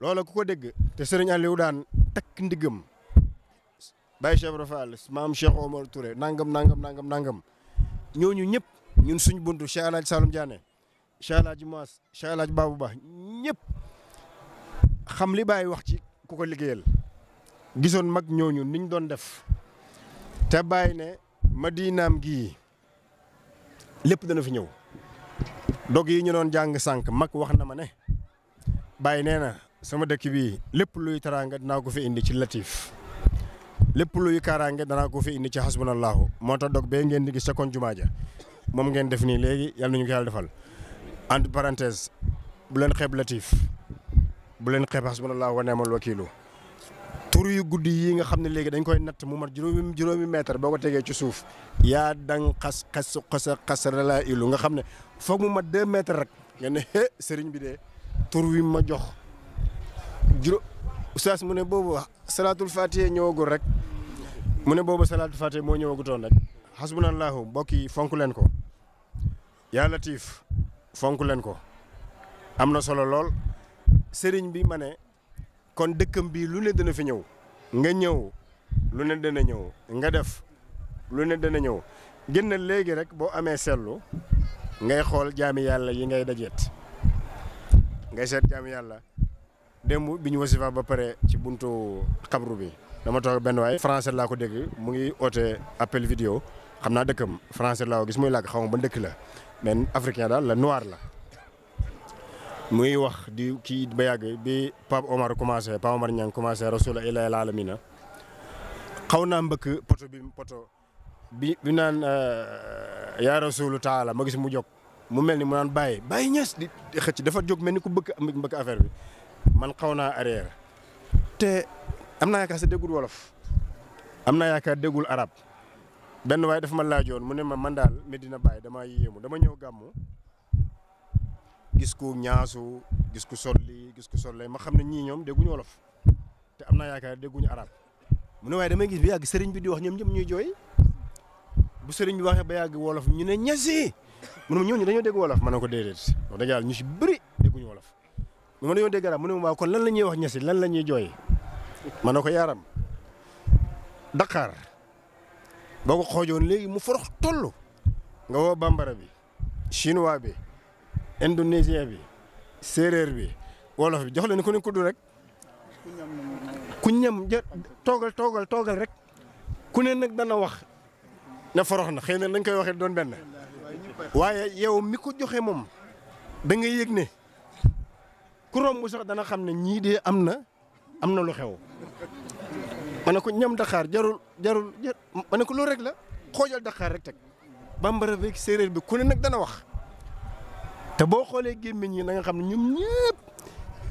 loola ku ko dégg te sëriñ Aliou daan takk ndiggam Baye Cheikh Ibra Fall maam Cheikh Omar Touré nangam ñooñu ñëpp ñun suñ buntu Cheikh El Hadj Saloum Diané Cheikh El Hadj Maas Cheikh El Hadj Babou Ba ñëpp xam li Baye wax ci ku ko liggéeyal gisoon mag ñooñu niñ doon def te Baye ne Madinaam gii lépp dana fi ñëw dog yi ñu doon jàng sànq mag wax na ma ne Baye nee na sama dëkk bii lépp luy taraanga dinaa ko fi indi ci Latif lépp luy kaaraange danaa ko fi indi ci hasbunallahu moo tax dog bee ngeen di gis ca kon jumaa ja moom ngeen def nii léegi yàlla nañu ko yàlla defal entre parenthèse bu leen xeeb Latif bu leen xeeb hasbunallahu wa ni'mal wakiilu tur yu guddi yi nga xam ne léegi dañ koy natt mu mat juróomi mètre boo ko tegee ci suuf yaa dang xas la ilu nga xam ne foog mu mat 2 mètres rek nga ne sëriñ bi de tur wi ma jox oustaz mu ne boobu salaatul fatiha ñëwagul rek mu ne boobu salaatul fatiha moo ñëwagutoon rek hasbunallahu mbokk yi fonk leen ko yaa Latif fonk leen ko am na solo lool sëriñ bi ma ne kon dëkkam bii lu ne dana fi ñëw nga ñëw lu ne dana ñëw nga def lu ne dana ñëw génn léegi rek boo amee seetlu ngay xool jaami yàlla yi ngay dajeet ngay seet jaami yàlla démb bi ñu wasifa ba pare ci buntu xabru bi dama toog benn waay français laa ko dégg mu ngi oote appel vidéo xam naa dëkkam français laa ko gis muy làkk xaw ma ba dëkk la mais africain daal la noir la muy wax di kii ba yàgg bi Pape Omar Niang commencé rasula ilal alamina xaw naa mbëkk poto bi naan yaa rasulu taala ma gis mu jóg mu mel ni mu naan bàyyi ñes di xëcc dafa jóg mel ni ku mbëkk affaire bi man xaw naa arrière te am naa yaakaar sa déggul wolof am naa yaakaar déggul arab benn waaye dafa ma laajoon mu ne ma man daal Medina Baye damaa yéemu dama ñëw gàmmu gis ku ñaasu gis ku solli ma xam ne ñii ñoom dégguñu wolof te am naa yaakaar dégguñu arab mu ne waaye damay gis bi yàgg sëriñ bi di wax ñoom ñëpp ñuy jooy bu sëriñ bi waxee ba yàgg wolof ñu ne ñasi mu ne ma ñooñu dañoo dégg wolof ma ne ko déedéet wax dëgg yàlla ñu si bëri dégguñu wolof mu ma dañoo dégg arab mu ne ma waaw kon lan la ñuy wax ñasi lan la ñuy jooy ma ne ko yaaram Dakar boo ko xoojoon léegi mu forox toll nga woo bambara bi chinois bi indonésien bi séeréer bi wolof bi jox leen ko ne kuddu rek ku ñam toogal rek ku ne nag dana wax ne forox na xëy na lañ koy waxee doon benn waaye yow mi ko joxe moom da nga yëg ne ku romb sax dana xam ne ñii de am na lu xew ma ne ko ñam Dakar jarul ma ne ko loolu rek la xoojal Dakar rek teg bambara beeg séeréer bi ku ne nag dana wax te boo xoolee gémmiñ ñi da nga xam ne ñoom ñëpp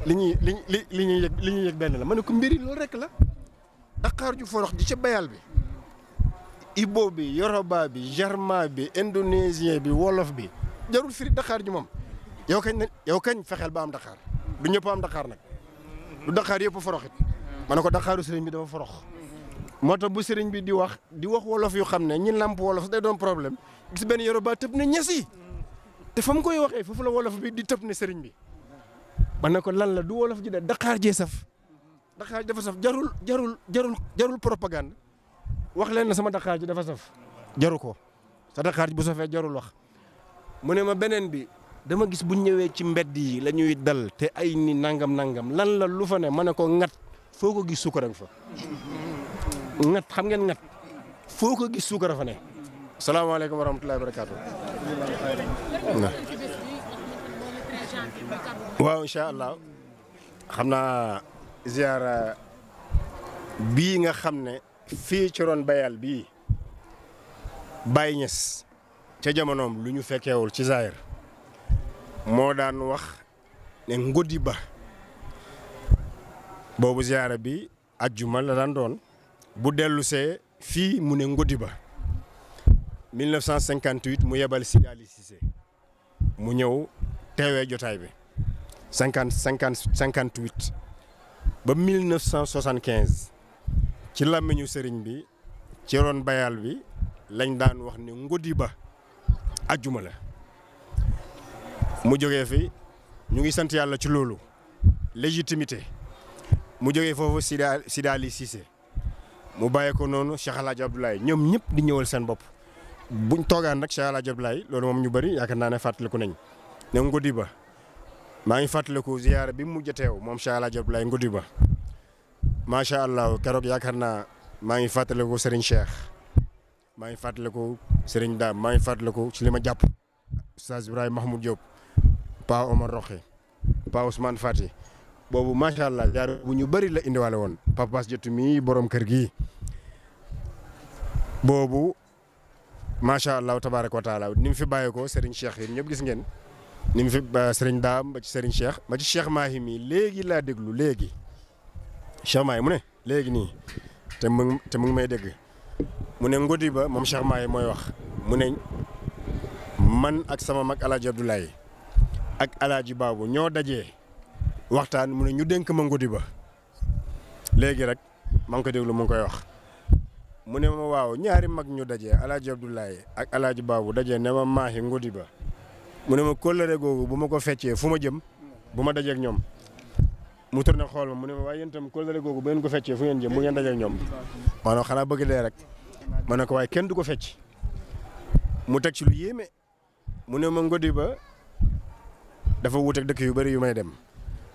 li ñuy yëg benn la ma ne ko mbiri loolu rek la Dakar ju forox ji ca bayal bi Ibo bi Yoruba bi Jarma bi indonésien bi wolof bi jarul firi Dakar ji moom yow kañ fexeel ba am Dakar du ñëpp am Dakar nag du Dakar yëpp foroxit ma ne ko Dakaru sëriñ bi dafa forox moo tax bu sëriñ bi di wax wolof yu xam ne ñi làmp wolof day doon problème gis benn Yoruba tëb ne ñesi te fa mu koy waxee foofu la wolof bi di tëb ne sëriñ bi ma ne ko lan la du wolof ji de Dakar jee saf Dakar dafa saf jarul propagande wax leen na sama Dakar ji dafa saf jaru ko sa Dakar ji bu safee jarul wax mu ne ma beneen bi dama gis bu ñëwee ci mbedd yi la ñuy dal te ay ni nangam lan la lu fa ne ma ne ko ngat foo ko gis suukar fa ngat xam ngeen ngat foo ko gis suukar fa ne. salaamaaleykum wa rahmatullahi wa barakaatu. waaw incha allah xam naa ziara bii nga xam ne fii ci ron bayal bii Baye Niass ca jamonoom lu ñu fekkeewul ci Zaire moo daan wax ne ngodi ba boobu ziara bi ajjuma la daan doon bu dellu see fii mu ne ngodi ba 1958 mu yebal Sidi Ali Cissé mu ñëw teewee jotaay bi 58 ba 1975 ci làmmiñu sëriñ bi ci ron bayal bi lañ daan wax ne ngodi ba ajjuma la mu jógee fi ñu ngi sant yàlla ci loolu légitimité mu jógee foofu Sida Ali Cissé mu bàyyee ko noonu Cheikh El Hadj Abdoulaye ñoom ñëpp di ñëwal seen bopp buñ toogaan nag Cheikh El Hadj Abdoulaye loolu moom ñu bëri yaakaar naa ne fàttaliku nañ ne Ngodiba maa ngi fàttaliku ziyaara bi mu mujj a teew moom Cheikh El Hadj Abdoulaye Ngodiba macha allah keroog yaakaar naa maa ngi fàttaliku Serigne Cheikh maa ngi fàttaliku Serigne Dame maa ngi fàttaliku ci li ma jàpp Oustaz Ibrahima Mahmoud Diop Pa Omar Roxe Pa Ousmane Fati boobu macha allah ziyaara bu ñu bëri la indiwaale woon Papas Jotu mi borom kër gi boobu macha allah tabaaraka wa taala ni mu fi bàyyeekoo Serigne Cheikh yi ñëpp gis ngeen ni mu fi Serigne Dame ba ci Serigne Cheikh ba ci Cheikh Mahi mi léegi laa déglu léegi Cheikh Mahi mu ne léegi nii te mu ngi may dégg mu ne Ngodiba moom Cheikh Mahi mooy wax mu ne man ak sama mag El Hadj Abdoulaye ak El Hadj Babou ñoo dajee waxtaan mu ne ñu dénk ma Ngodiba léegi rek maa ngi ko déglu mu ngi koy wax. mu ne ma waaw ñaari mag ñu dajee El Hadj Abdoulaye ak El Hadj Babou dajee ne ma Mahi Ngodiba mu ne ma kóllëre googu bu ma ko feccee fu ma jëm bu ma dajee ak ñoom mu tourné xool ma mu ne ma waaye yéen itam kóllëre googu bu ngeen ko feccee fu ngeen jëm bu ngeen dajee ak ñoom maanaam xanaa bëgg dee rek ma ne ko waaye kenn du ko fecc mu teg ci lu yéeme mu ne ma Ngodiba dafa wuuteeg dëkk yu bëri yu may dem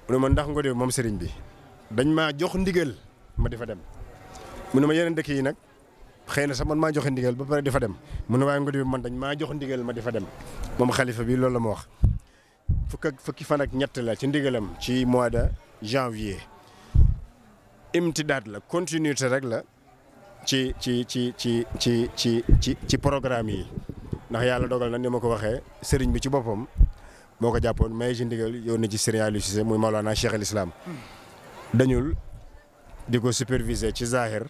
mu ne ma ndax Ngodiba moom sëriñ bi dañ maa jox ndigal ma di fa dem mu ne ma yeneen dëkk yi nag xëy na sax man maa joxe ndigal ba pare di fa dem mu ne waaye Ngodiba man dañ maa jox ndigal ma di fa dem moom xalifa bi loolu la ma wax fukki fan ak ñett la ci ndigalam ci mois de janvier imtidaat la continuité rek la ci programme yi ndax yàlla dogal na ni ma ko waxee sëriñ bi ci boppam moo ko jàppoon may ci ndigal yow na ci sëriñ Aliou Cissé muy Maolana Cheikh al Islam dañul di ko superviser ci zahir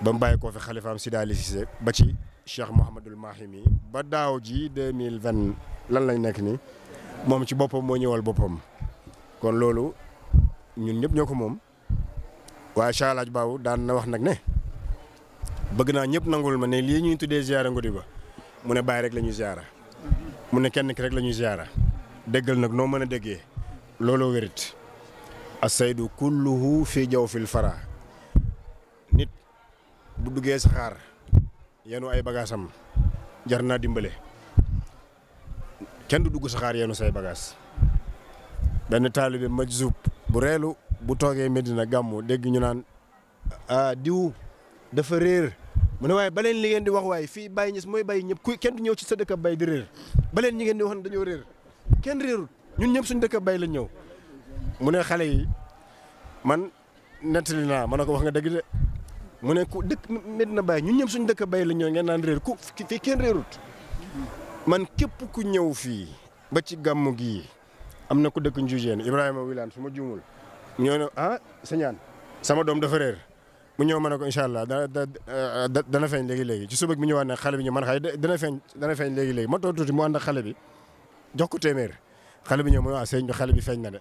ba mu bàyyi koo fi xalifaam Sida Ali Cissé ba ci Cheikh Mouhamadul Mahi mi ba daaw ji 2020 lan lañ nekk ni moom ci boppam moo ñëwal boppam kon loolu ñun ñëpp ñoo ko moom waaye Cheikh El Hadj Babou daan na wax nag ne bëgg naa ñëpp nangul ma ne lii ñuy tuddee ziara Ngodiba mu ne bàyyi rek la ñuy ziara mu ne kenn ki rek la ñuy ziara déggal nag noo mën a déggee looloo wérit asaydu kulluhu fi jaw fil fara nit bu duggee saxaar yenu ay bagaasam jar naa dimbale kenn du dugg saxaar yenu say bagaas benn taalibe majzub bu reelu bu toogee Medina gàmmu dégg ñu naan diw dafa réer mu ne waaye baleen li ngeen di wax waaye fii Baye Niass mooy Baye ñëpp ku kenn du ñëw ci sa dëkk bay di réer baleen ñi ngeen di wax ne dañoo réer kenn réerul ñun ñëpp suñu dëkk bay lañ ñëw mu ne xale yi man nettali naa ma ne ko wax nga dëgg de mu ne ku dëkk Medina Baye ñun ñëpp suñu dëkk bay lañ ñëw ngeen naan réer ku fii kenn réerut man képp ku ñëw fii ba ci gàmmu gii am na ku dëkk Njujeen Ibrahima Wilane su ma juumul ñoo ne sañaan sama doom dafa réer mu ñëw ma ne ko incha allah dana feeñ léegi-léegi ci suba bi mu ñëwaat ne xale bi ñu man xëy dana feeñ léegi-léegi ma toog tuuti mu ànd ak xale bi jox ko téeméer xale bi ñëw mu ne sëñ bi xale bi feeñ na de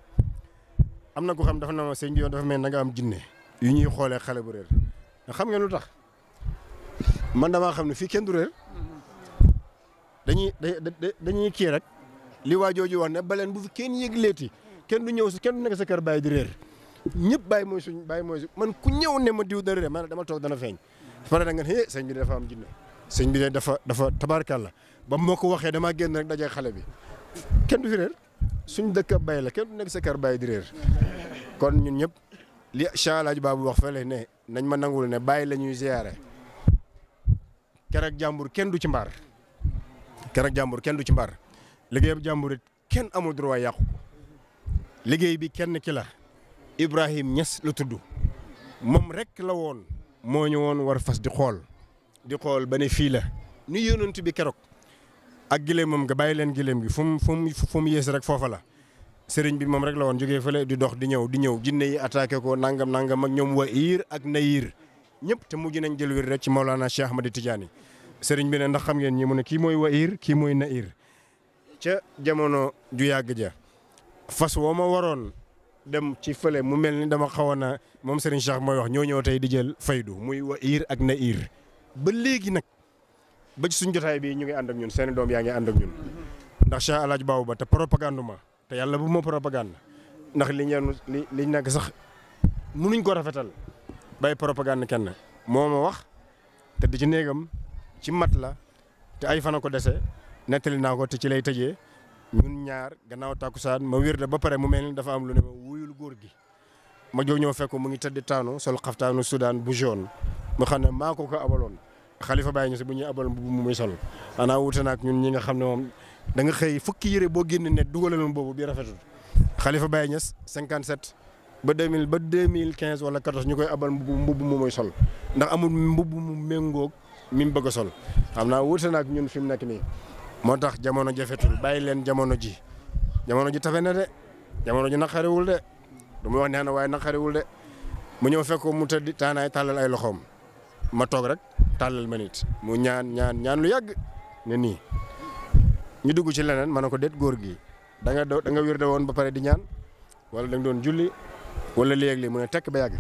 am na ko xam dafa na ma sëñ bi yoon dafa mel na nga am jinne yu ñuy xoolee xale bu réer nga xam ngeen lu tax man damaa xam ne fii kenn du réer dañuy kii rek li waa jooju wax ne baleen bu fi kenn yëgleeti kenn du ñëw si kenn du nekk sa kër bàyyi di réer ñëpp bàyyi mooy man ku ñëw ne ma diw dara réer man dama toog dana feeñ pare da nga ne sëñ bi dafa am jinne sëñ bi dafa tabarkàlla ba moo ko waxee damaa génn rek dajee xale bi kenn du fi réer suñ dëkk bay la kenn du nekk sa kër bàyyi di réer kon ñun ñëpp li Cheikh El Hadj Babou wax fële ne nañ ma nangul ne bàyyi la ñuy ziyaare keroog jàmbur kenn du ci mbaar liggéeyam jàmbur it kenn amul droit yàqu ko liggéey bi kenn ki la Ibrahim Niass la tudd moom rek la woon moo ñu woon war fas di xool ba ne fii la ni yonent bi keroog ak gileemam nga bàyyi leen gileem gi fu mu yées rek foofa la sëriñ bi moom rek la woon jógee fële di dox di ñëw jinne yi attaqué ko nangam ak ñoom Waïr ak Nayir ñëpp te mujj nañ jël wir rek ci Maolana Cheikh Ahmad Tidiane sëriñ bi ne ndax xam ngeen ñi mu ne kii mooy Waïr kii mooy Nayir ca jamono ju yàgg ja fas woo ma waroon dem ci fële mu mel ni dama xawoon na moom Serigne Cheikh mooy wax ñoo ñëw tey di jël faydu muy Waïr ak Nayir ba léegi nag ba ci suñ jotaay bi ñu ngi ànd ak ñun seen doom yaa ngi ànd ak ñun ndax Cheikh El Hadj Babou ba te propagande ma te yàlla bu ma propagande ndax liñ nekk sax munuñ ko rafetal bay propagande kenn moo ma wax te di ci néegam ci mat la te ay fana ko dese nettali naa ko te ci lay tëjee ñun ñaar gannaaw takkusaan ma wér da ba pare mu mel ni dafa am lu ne ma wuyul góor gi ma jóg ñëw fekk mu ngi tëdd taanu sol xaftaanu Soudan bu jaune mu xam ne maa ko abaloon Khalifa Baye Niass bu ñuy abal mbubu mu muy sol xanaa wuute na ak ñun ñi nga xam ne moom da nga xëy fukki yëre boo génn ne dugalaloon boobu bi rafetul Khalifa Baye Niass 57 ba 2000 ba 2015 wala 14 ñu koy abal mbubu mu muy sol ndax amul mbubu mu méngoog mi mu bëgg a sol xam naa wuute na ak ñun fi mu nekk nii moo tax jamono jafetul bàyyi leen jamono ji tafe na de jamono ji naqariwul de du ma wax neex na waaye naqariwul de mu ñëw fekk ko mu tëdd taanaay tàllal ay loxoom ma toog rek tàllal ma nit mu ñaan lu yàgg ne nii ñu dugg ci leneen ma ne ko déet góor gi da nga wér de woon ba pare di ñaan wala da nga doon julli wala léeg-léeg mu ne tekk ba yàgg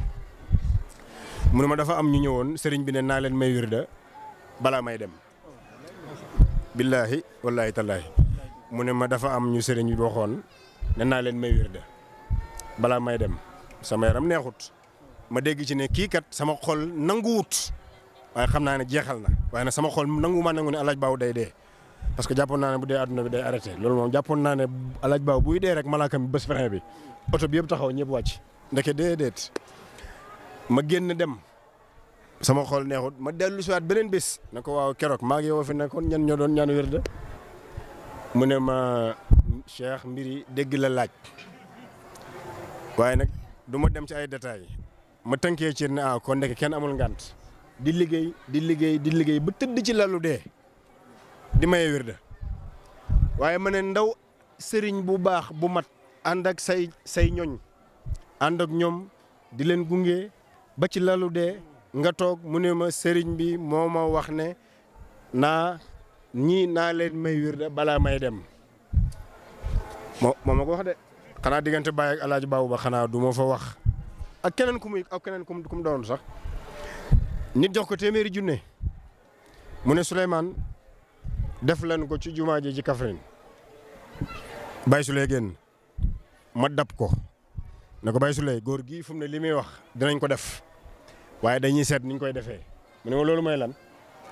mu ne ma dafa am ñu ñëwoon sëriñ bi ne naa leen may wér de balaa may dem billaahi wallaahi tallaahi mu ne ma dafa am ñu sëriñ bi waxoon ne naa leen may wér de balaa may dem sama yaram neexut ma dégg ci ne kii kat sama xol nanguwut waaye xam naa ne jeexal na waaye nag sama xol nangu ne alaaj baaw day dee parce que jàppoon naa ne bu dee àdduna bi day arrêté loolu moom jàppoon naa ne alaaj baaw buy dee rek malaaka mi bés frein bi oto bi yëpp taxaw ñëpp wàcc ndeke déedéet ma génn dem sama xol neexut ma dellu si waat beneen bés ne ko waaw keroog maa ngi yow fi nekkoon ñan ñoo doon ñaan wér de mu ne ma Cheikh mbiri dégg la laaj waaye nag du ma dem ci ay détails ma tënkee ci ne kon ndeke kenn amul ngant di liggéey ba tëdd ci lalu dee di maye wér de waaye ma ne ndaw sëriñ bu baax bu mat ànd ak say ñoñ ànd ak ñoom di leen gunge ba ci lalu dee nga toog mu ne ma sëriñ bi moo ma wax ne naa leen may wér de balaa may dem moo ma ko wax de xanaa diggante Baye ak Alaaji Baabu ba xanaa du ma fa wax ak keneen ku mu doon sax nit jox ko téeméeri junne mu ne Souleymane def leen ko ci jumaa ji ci Kaffrine Baye Souley génn ma dab ko ne ko Baye Souley góor gii fu mu ne li muy wax dinañ ko def waaye dañuy seet niñ koy defee mu ne ma loolu mooy lan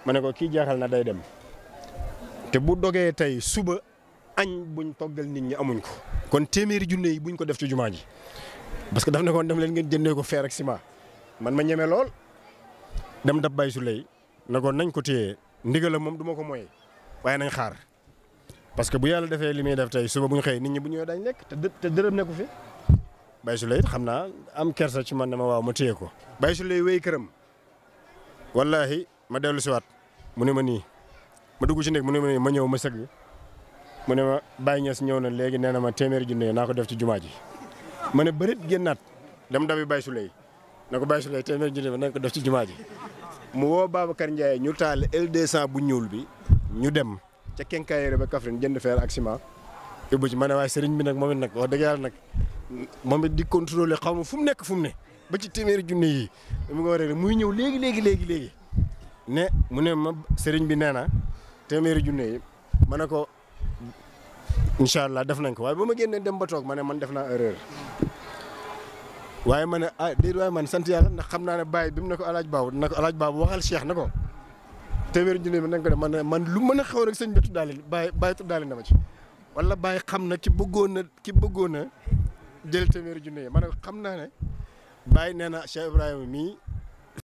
ma ne ko kii jeexal na day dem te bu dogee tey suba añ buñ toggal nit ñi amuñ ko kon téeméeri junne yi buñ ko def ci jumaa ji parce que daf ne koon dem leen ngeen jëndee ko fer ak ciment man ma ñeme lool dem dab Baye Souley ne ko nañ ko téye ndigal moom du ma ko moye waaye nañ xaar parce que bu yàlla defee li muy def tey suba bu ñu xëy nit ñi bu ñëwee dañ lekk te dërëm nekku fi Baye Souley xam naa am kersa ci man ne ma waaw ma téye ko Baye Souley wéy këram wallahi ma dellu si waat mu ne ma nii ma dugg ci néeg mu ne ma nii ma ñëw ma sëgg mu ne ma Baye Niass ñëw na léegi nee na ma téeméeri junne naa ko def ci jumaa ji ma ne bërit génnaat dem dabi Baye Souley na ko Baye Souley téeméeri junne nañ ko def ci jumaa ji mu woo Babacar Ndiaye ñu taal L200 bu ñuul bi ñu dem ca Kenkaayere ba Kaffrine jënd fer ak ciment yóbbu ci ma ne waaye sëriñ bi nag moom it nag wax dëgg yàlla nag moom it di contrôler xaw ma fu mu nekk ne ba ci téeméeri junne yi mu nga war a muy ñëw léegi ne mu ne ma sëriñ bi nee na téeméeri junne yi ma ne ko incha allah def nañ ko waaye ba ma génnee dem ba toog ma ne man def naa erreur waaye ma ne déedéet waaye man sant yàlla ndax xam naa ne Baye bi mu ne ko alaaj baabu waxal Cheikh na ko téeméeri junne bi nañ ko def man lu mën a xew rek sëñ bi tuddaale Baye tuddaale na ma ci wala Baye xam na ki bëggoon a jël téeméeri junne yi ma ne xam naa ne Baye nee na Cheikh Ibrahima mii